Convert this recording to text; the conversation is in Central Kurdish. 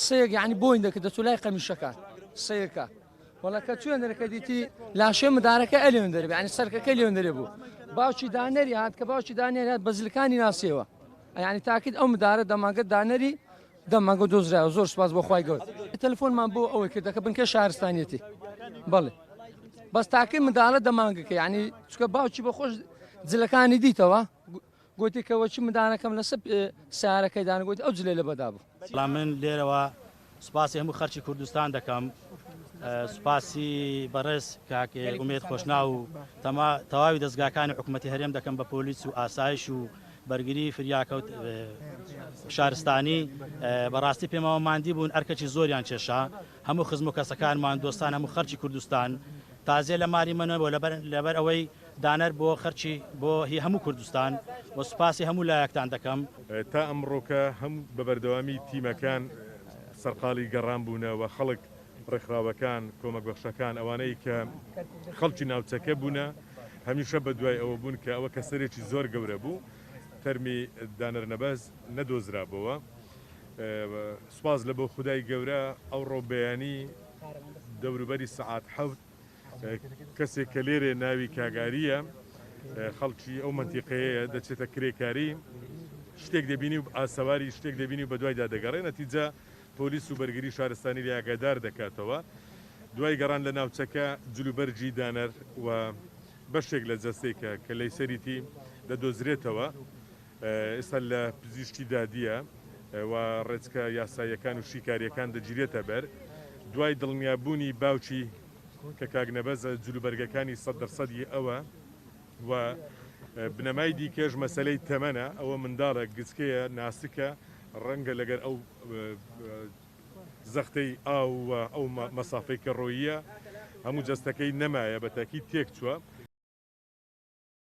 سەیەک یعنی بۆین دەکرد دەچوو لای قەمیشەکان سەیرکە وەڵا کە چوێن دەرەکە دیتی لاشێ مدارەکە ئەلێن دەرێ یعنی سەرکەکە لێن دەرێ بوو باوکی دانەری هات کە باوکی دانەری هات بەزلکانی ناسیەوە یعنی تاکید ئەو مدارە دەمانگە دانەری دەمانگە دۆزرایەوە زۆر سپاس بۆ خوای گەورە تەلەفۆنمان بۆ ئەوەی کرد کە بنکە شارستانیەتی بەڵێ بەس تاکەی منداڵە دەمانگەکە یعنی چکە باوکی بە خۆش جلەکانی دیتەوە گوتی کە وەچی مندانەکەم لەسەر سیارەکەی دان گوتی ئەو جلێ لە بەدا بوو. بەڵام من لێرەوە سوپاسی هەموو خەرکی کوردستان دەکەم سوپاسی بەڕێز کاک ئومێد خۆشناو و تەما تەواوی دەزگاکانی حکوومەتی هەرێم دەکەم بە پۆلیس و ئاسایش و بەرگری فریاکەوت شارستانی بەڕاستی پێمەوە ماندی بوون ئەرکەکی زۆریان کێشا هەموو خزم و کەسەکانمان دۆستان هەموو خەرکی کوردستان تازیە لە ماری منەوە لەبەر ئەوەی دانەر بۆ خەرکی بۆ هی هەموو کوردستان و سوپاسی هەموو لایەکتان دەکەم. تا ئەمڕۆکە هەم بە بەردەوامی تیمەکان سەرقاڵی گەڕان بوونە و خەڵک، ڕێکخراوەکان، کۆمەکبەخشەکان، ئەوانەی کە خەڵکی ناوچەکە بوونە هەمیشە بەدوای ئەوە بوون کە ئەوە کەسەرێکی زۆر گەورە بوو تەرمی دانەر نەبەز نەدۆزرابۆوە. سوپاس لە بۆ خودای گەورە ئەوڕۆ بەیانی دەوروبەری سەعات حەوت کەسێک کە لێرێ ناوی کاگاریە خەڵکی ئەو مەنتیقەیەیە دەچێتە کرێکاری شتێک دەبینی و ئاسەواری شتێک دەبینی و بەدوایدا دەگەڕێ نەتیجە پۆلیس و بەرگری شارستانی لێ ئاگادار دەکاتەوە دوای گەڕان لە ناوچەکە جلوبەرگی دانەر و بەشێک لە جەستەی کە کە لەیسەریتی دەدۆزرێتەوە ئێستا لە پزیشکی دادییە و ڕێچکە یاساییەکان و شیکارییەکان دەگیرێتە بەر. دوای دڵنیابوونی باوکی کە کاک نەبەزە جلوبەرگەکانی 100% ی ئەوە و بنەمای دیکەش مەسەلەی تەمەنە، ئەوە منداڵە، گچکەیە، ناسکە، ڕەنگە لەگەر ئەو زەختەی ئاو و ئەو مەسافەی کە ڕۆییە هەموو جەستەکەی نەمایە، بە تاکید تێکچووە.